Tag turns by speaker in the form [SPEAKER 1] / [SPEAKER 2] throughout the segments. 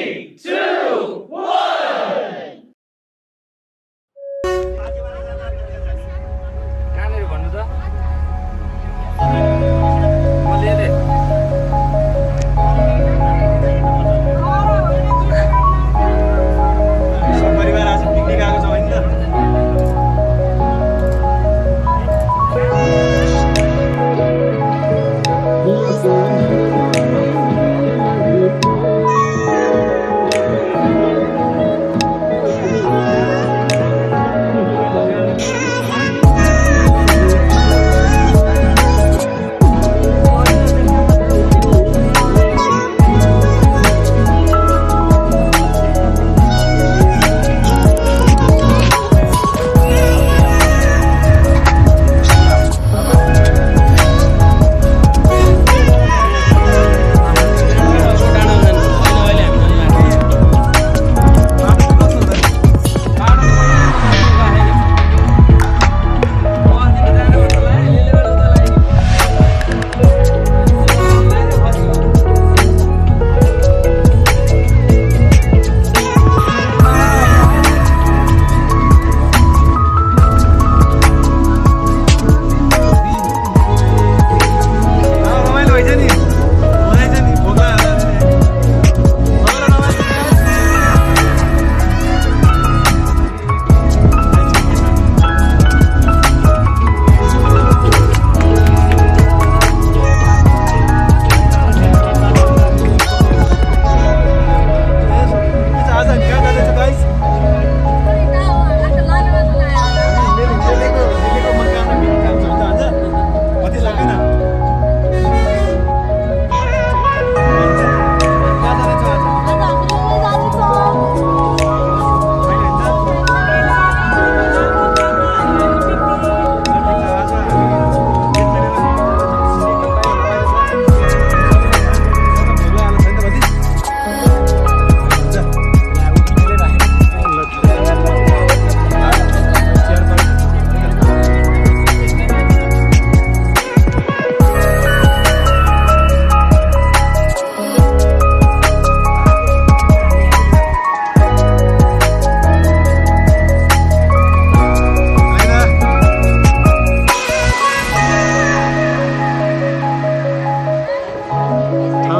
[SPEAKER 1] 3, 2, 1.
[SPEAKER 2] कहाँनिर भन्नु त
[SPEAKER 3] परिवार आज पिकनिक आएको छ होइन त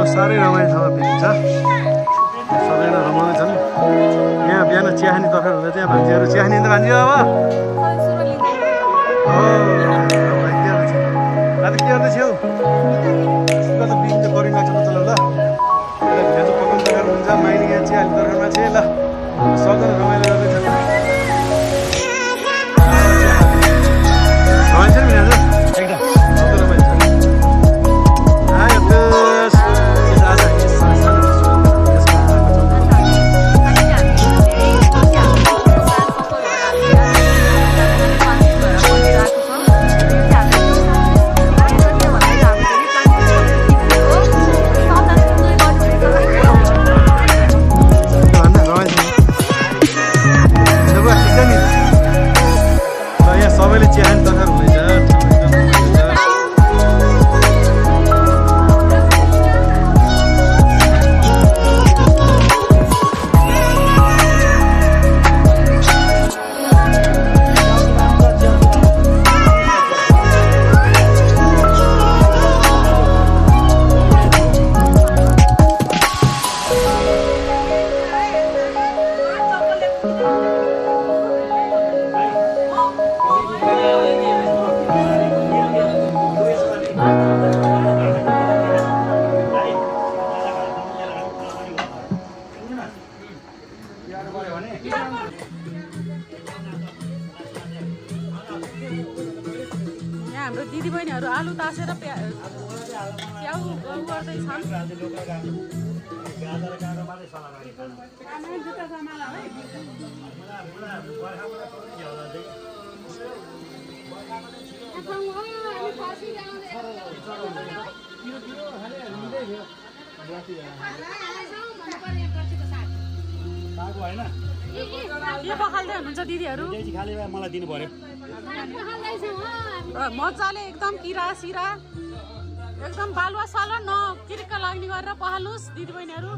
[SPEAKER 3] साह्रै रमाइलो ठाउँमा पिकनिक छ सबैजना रमाउने छन् यहाँ बिहान चियाखानी तर्खर हुँदा चाहिँ भान्जीहरू चियाखानी त भान्जी अब आज के गर्दैछौ त बिन त गरिरहेको छ ल ल भेज पकाउनु तर्खर हुन्छ माइली यहाँ चियाखानी तर्खरमा चाहिँ ल सबजना रमाइलो गर्दैछन् रमाइन्छ नि आज एकदम रमाइन्छ सबैले चियाखानी तर्खर हुँदैछ
[SPEAKER 4] यहाँ हाम्रो दिदीबहिनीहरू आलु तासेर च्याउ गर्दैछन् के पखाल्दै हुनुहुन्छ दिदीहरू?
[SPEAKER 3] मलाई दिनु पर्यो
[SPEAKER 4] मजाले एकदम किरा सिरा एकदम बालुवा सालुवा न किरिक्क लाग्ने गरेर पहाल्नुस् दिदीबहिनीहरू।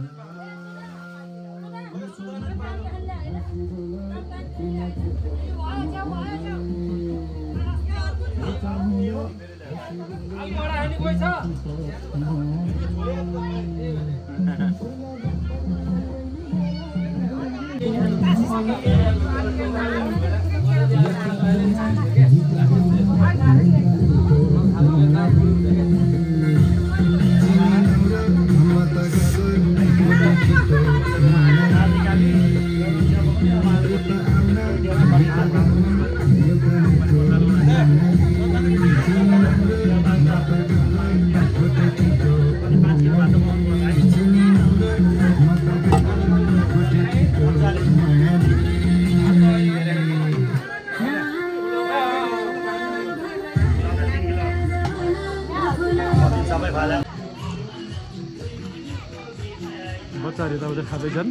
[SPEAKER 3] बच्चाहरू यताउता खाँदैछन्।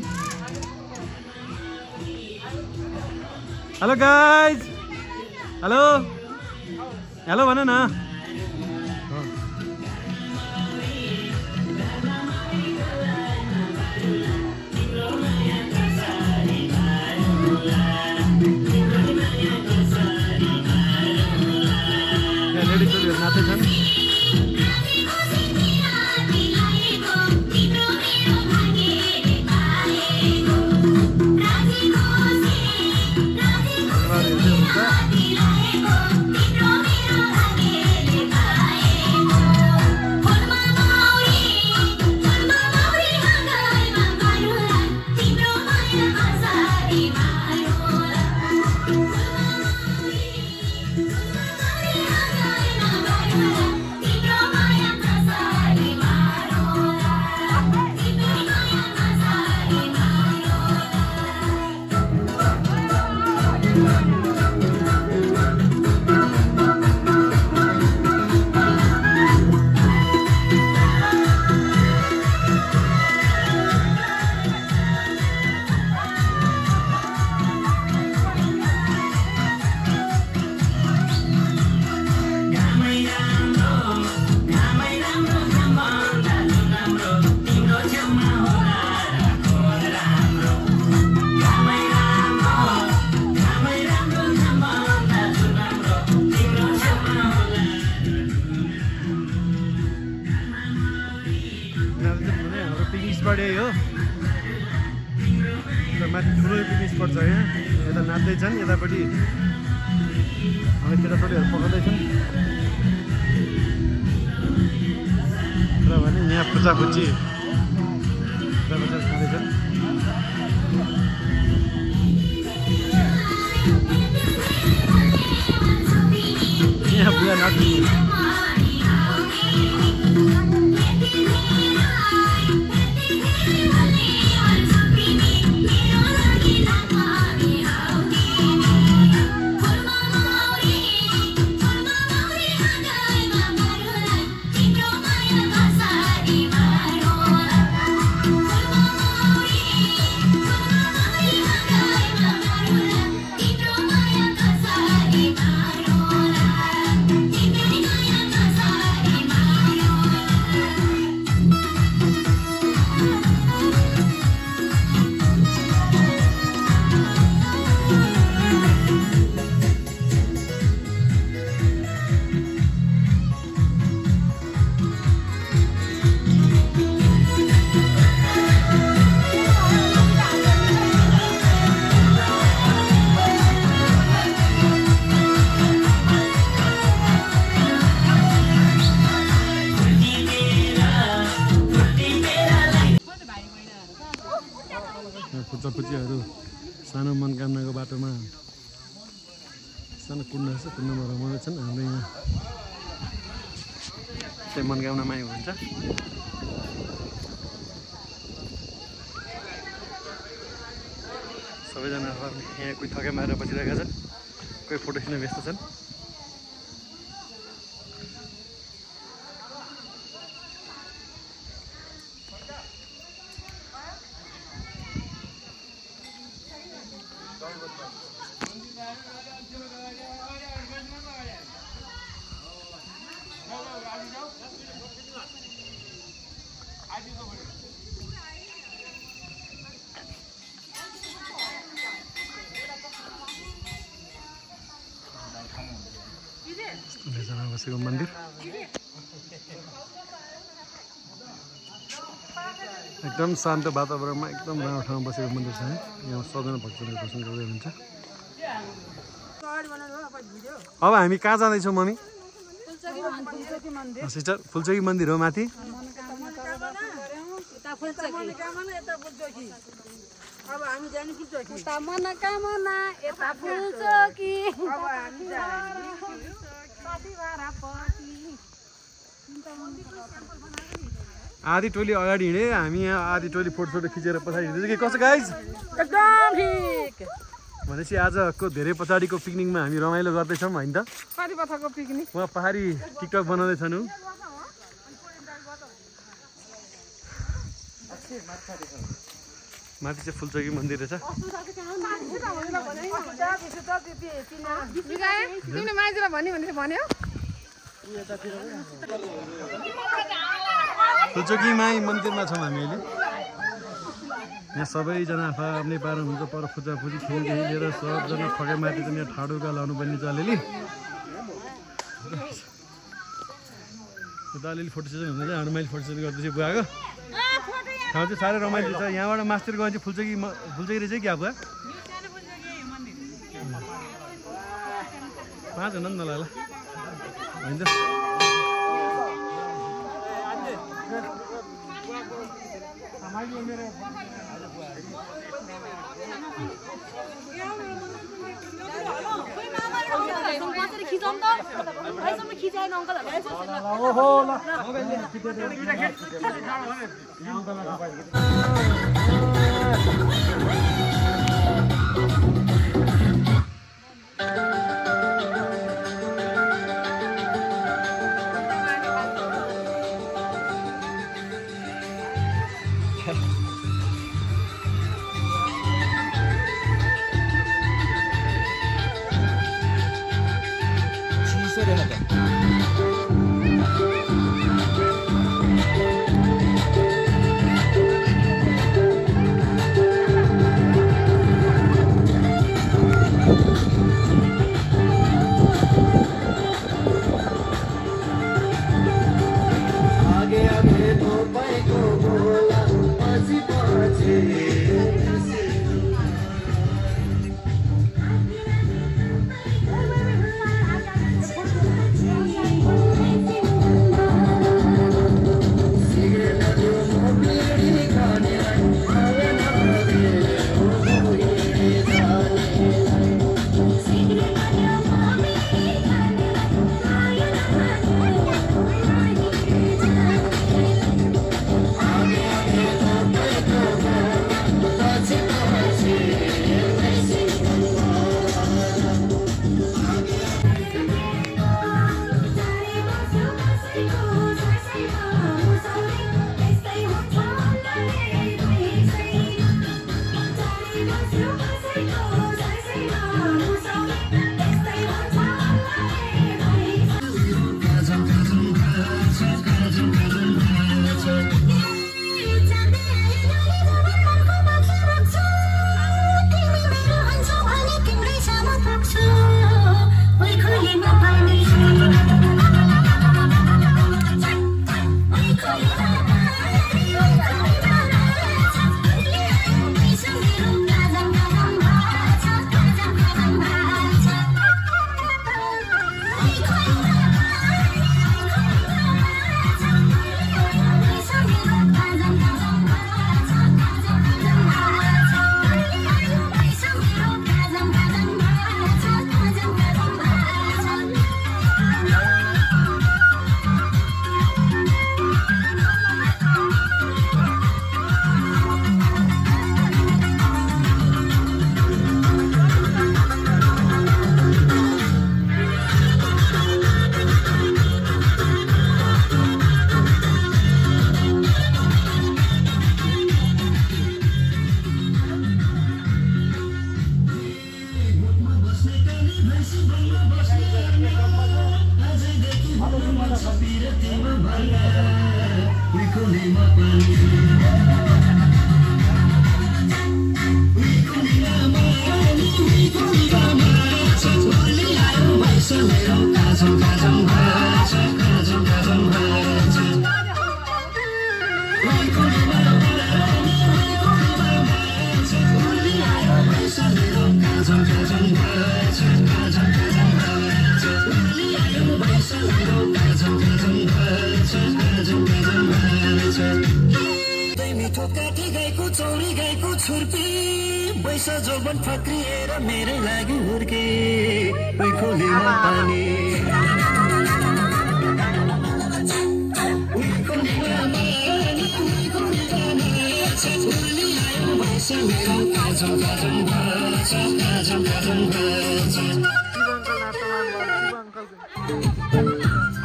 [SPEAKER 3] हेलो गाइज, हेलो हेलो भन न। लेडिजहरू नाच्दैछन्। माथि ठुलो पिकनिक स्पट छ यहाँ। यता नाच्दैछन्, यतापट्टि केटाकेटीहरू पकाउँदैछन् र भने यहाँ पुच्चापुच्ची खाँदैछन्। यहाँ बुवा नाच्नु पुच्चापुच्चीहरू सानो मनोकामनाको बाटोमा सानो कुण्ड छ, कुण्डमा रमाउँदैछन्। हाम्रो यहाँ त्यही मनोकामनामै हुन्छ। सबैजना यहाँ कोही थके मारेर बसिरहेका छन्, कोही फोटो खिच्न व्यस्त छन्। बसेको मन्दिर एकदम शान्त वातावरणमा एकदम राम्रो ठाउँमा बसेको मन्दिर छ यहाँ सबजना भक्तजनहरू दर्शन गर्दै हुनुहुन्छ। अब हामी कहाँ जाँदैछौँ मम्मी? सिस्टर फुलचोकी मन्दिर हो माथि।
[SPEAKER 2] अब हामी जाने फुलचोकी।
[SPEAKER 4] उता मनोकामना यता फुलचोकी।
[SPEAKER 2] अब हामी जाने
[SPEAKER 3] आधी टोली अगाडि हिँडे हामी यहाँ आधी टोली फोटो खिचेर पछाडि हिँड्दैछ कि कसो गाइज?
[SPEAKER 2] एकदम ठीक।
[SPEAKER 3] भनेपछि आजको धेरै पछाडिको पिकनिकमा हामी रमाइलो गर्दैछौँ होइन त?
[SPEAKER 2] कति पछाको पिकनिक?
[SPEAKER 3] उहाँ पहाडी टिकटक बनाउँदैछन् ऊ। माथि चाहिँ फुलचोकी मन्दिर रहेछ।
[SPEAKER 2] तिमीले माइजरा भन्यो भनेर भन्यो।
[SPEAKER 3] फुलचोकी माई मन्दिरमा छौँ हामी अहिले। यहाँ सबैजना आफ्नै पारा हुन्छ पर पूजापूजी खेलदेखि लिएर सबजना फकै माथि चाहिँ यहाँ ठाडोका लाउनु पर्ने छ अलिअलि। अलिअलि फोटो सेसन हुँदैछ हाम्रो मैले फोटो सेसन गर्दैछु बुवाको। ठाउँ चाहिँ साह्रै रमाइलो छ। यहाँबाट मास्टर गयो चाहिँ फुलचोकी रहेछ क्या बुवा? 5 जना पनि नलाला होइन त?
[SPEAKER 5] चौरी गाईको छुर्पी बैसा जोबन फक्रिएर मेरो लागि हुर्के कोही खोलेन पानी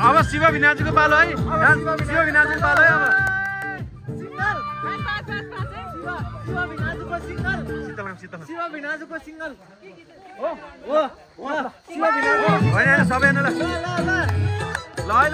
[SPEAKER 3] अब शिव भिनाजुको पालो है शिव भिनाजुको पालो है अब
[SPEAKER 2] शिव भिनाजुको सिङ्गल
[SPEAKER 3] होइन सबैजनालाई ल है ल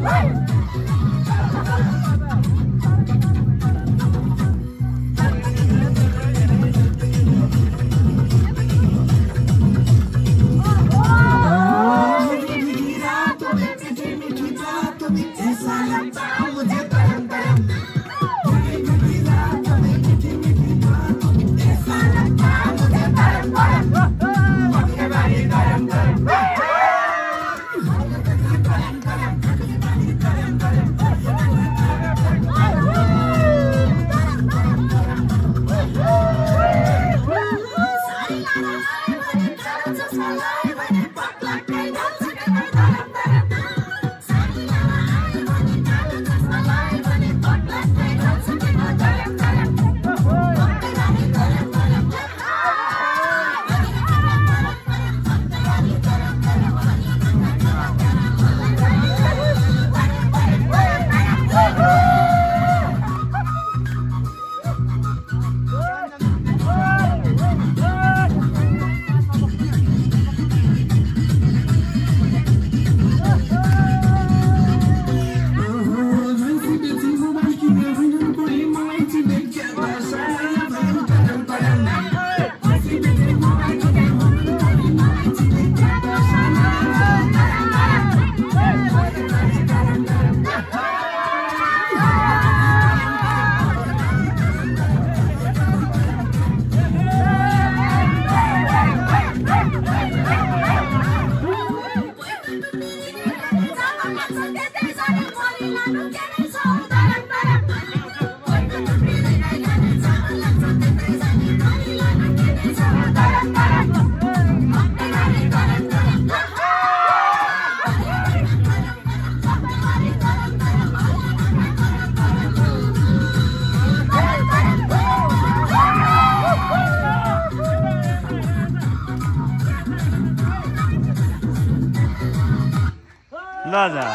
[SPEAKER 1] Wait!
[SPEAKER 3] राजा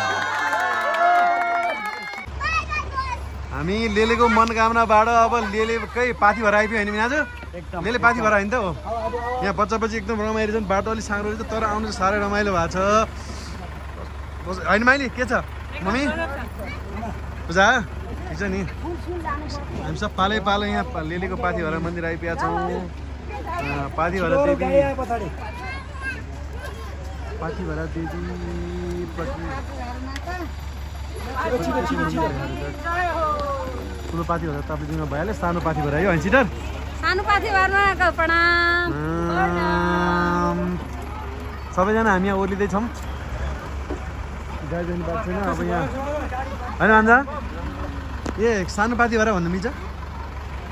[SPEAKER 3] हामी लेलेको मनोकामनाबाट अब लेलेकै पाथी भएर आइपुग्यो होइन मिनाजु लेले पाथी भएर आइन त हो यहाँ बच्चा बच्ची एकदम रमाइलो छन् बाटो अलिक साँग्रो छ तर आउनु चाहिँ साह्रै रमाइलो भएको छ होइन माइली के छ मम्मी पूजा ठिक छ नि हामी सब पालै पालो यहाँ लेलेको पाथी भएर मन्दिर आइपुगेका छौँ पाथी भएर देवी ठुलो पाथी भएर तपाईँसँग भइहाल्यो सानो पाथी भएर आयो होइन सिटर
[SPEAKER 4] सानो पाथी भरमा प्रणाम
[SPEAKER 3] सबैजना हामी यहाँ ओर्लिँदैछौँ गाई जानु पाएको छैन अब यहाँ होइन अन्जा ए सानो पाथी भएर भन्नु मिल्छ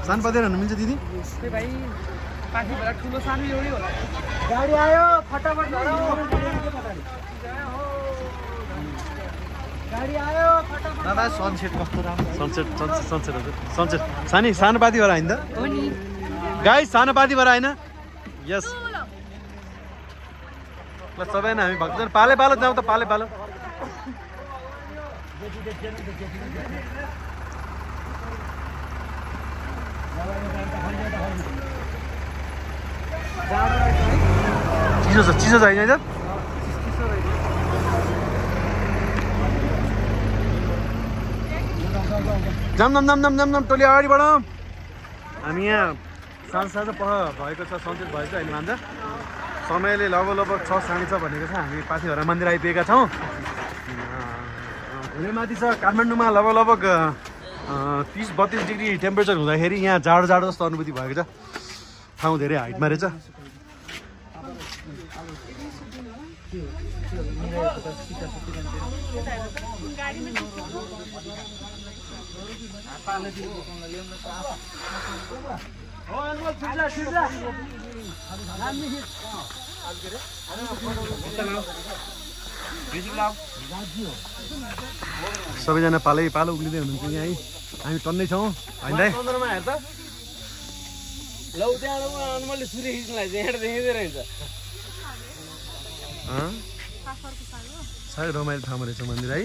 [SPEAKER 3] सानो पाथी भएर भन्नु मिल्छ दिदी
[SPEAKER 2] गाडी आयो फटाफट गाडी आयो फटाफट
[SPEAKER 3] दादा सनसेट कस्तो राम्रो सनसेट हजुर सनसेट सानो पाथी भएर होइन त गाई सानो पाथी भएर होइन यस ल सबैजना हामी भक्तजन पाले पालो जाउँ त पाले पालो चिसो छ होइन जम टोली अगाडि बढौँ हामी यहाँ साँझ भएको छ सन्चेत भएको छ अहिले मान्छ समयले लगभग 6:30 भनेको छ हामी पाथीभएर मन्दिर आइपुगेका छौँ धेरै माथि छ काठमाडौँमा लगभग 30-32 डिग्री टेम्परेचर हुँदाखेरि यहाँ जाडो जस्तो अनुभूति भएको छ ठाउँ धेरै हाइटमा रहेछ सबैजना पालै पालो उक्लिँदै हुनुहुन्छ यहाँ है हामी टन्नै छौँ होइन साह्रै रमाइलो ठाउँमा रहेछ मन्दिर है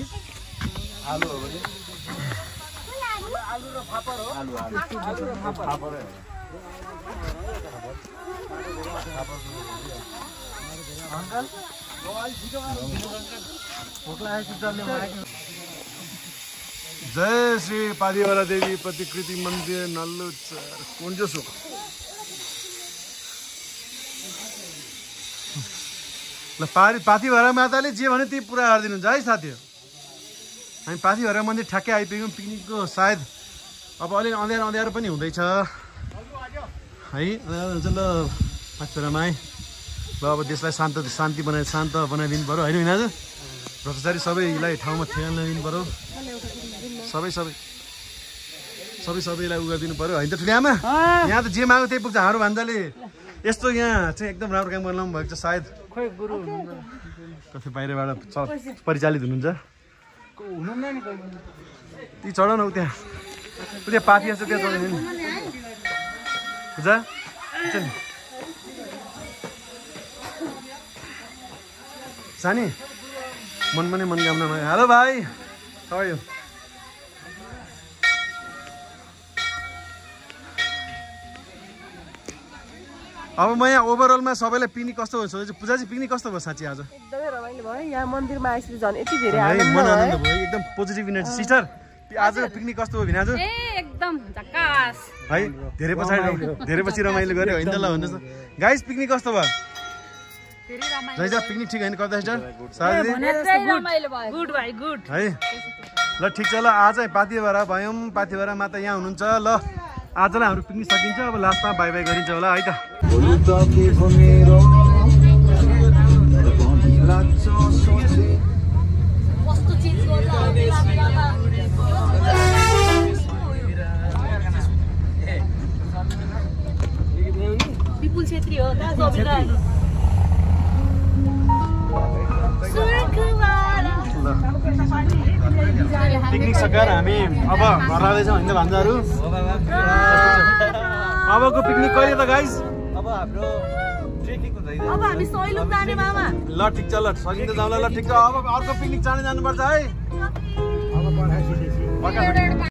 [SPEAKER 3] जय श्री पाथीभरा देवी प्रतिकृति मन्दिर नल्लुचर कुन्जोसो ल पाथीभरा माताले जे भन्यो त्यही पुरा गरिदिनुहुन्छ है साथीहरू हामी पाथीभरा मन्दिर ठ्याक्कै आइपुग्यौँ पिकनिकको सायद अब अलिक अँध्यारो पनि हुँदैछ है हुन्छ ल पाथीभरामा है ल अब देशलाई शान्ति शान्त बनाइदिनु पऱ्यो होइन यिनीहरू भ्रष्टाचारी सबैलाई ठाउँमा ठेगान दिनु पऱ्यो सबैलाई उ गरिदिनु पऱ्यो होइन त ठुली आमा यहाँ त जे माग्यो त्यही पुग्छ हाम्रो भान्जाले यस्तो यहाँ चाहिँ एकदम राम्रो काम गर्नु भएको छ सायद
[SPEAKER 2] खोइ गुरु
[SPEAKER 3] कति बाहिरबाट परिचालित हुनुहुन्छ ती चढाउ न उ त्यहाँ पाथी जस्तो त्यहाँ चढाउने नि पूजा सानी मनमा नै मनोकामना भयो हेलो भाइ तपाईँ अब म यहाँ ओभरअलमा सबैलाई पिकनिक कस्तो भयो सोचेछु पूजा चाहिँ पिकनिक कस्तो भयो साँच्ची आज
[SPEAKER 2] एकदमै रमाइलो भयो यहाँ मन्दिरमा आएपछि झन् यति धेरै
[SPEAKER 3] मन आनन्द भयो एकदम पोजिटिभ इनर्जी सिस्टर आज पिकनिक कस्तो भयो भिनाजु
[SPEAKER 4] एकदम झकास
[SPEAKER 3] है धेरै पछि रमाइलो गऱ्यो होइन त ल भन्नुहोस् गाइस पिकनिक कस्तो भयो जैसा पिकनिक ठिक होइन कता सिस्टर
[SPEAKER 4] गुड भाइ गुड
[SPEAKER 3] है ल ठिक छ ल आज पाथीभरा भयौँ पाथीभरा माता यहाँ हुनुहुन्छ ल आजलाई हाम्रो पिकनिक सकिन्छ अब लास्टमा बाई बाई गरिन्छ होला है त
[SPEAKER 4] विपुल छेत्री हो
[SPEAKER 3] पिकनिक सकेर हामी अब घर लाग्दैछौँ होइन भान्जाहरू अबको पिकनिक कहिले त गाइस
[SPEAKER 2] अब हाम्रो अब हामी सैलुङ जाने मामा
[SPEAKER 3] ल ठिक छ ल सकिन्छ जाउँला ल ठिक छ अब अर्को पिकनिक जानुपर्छ है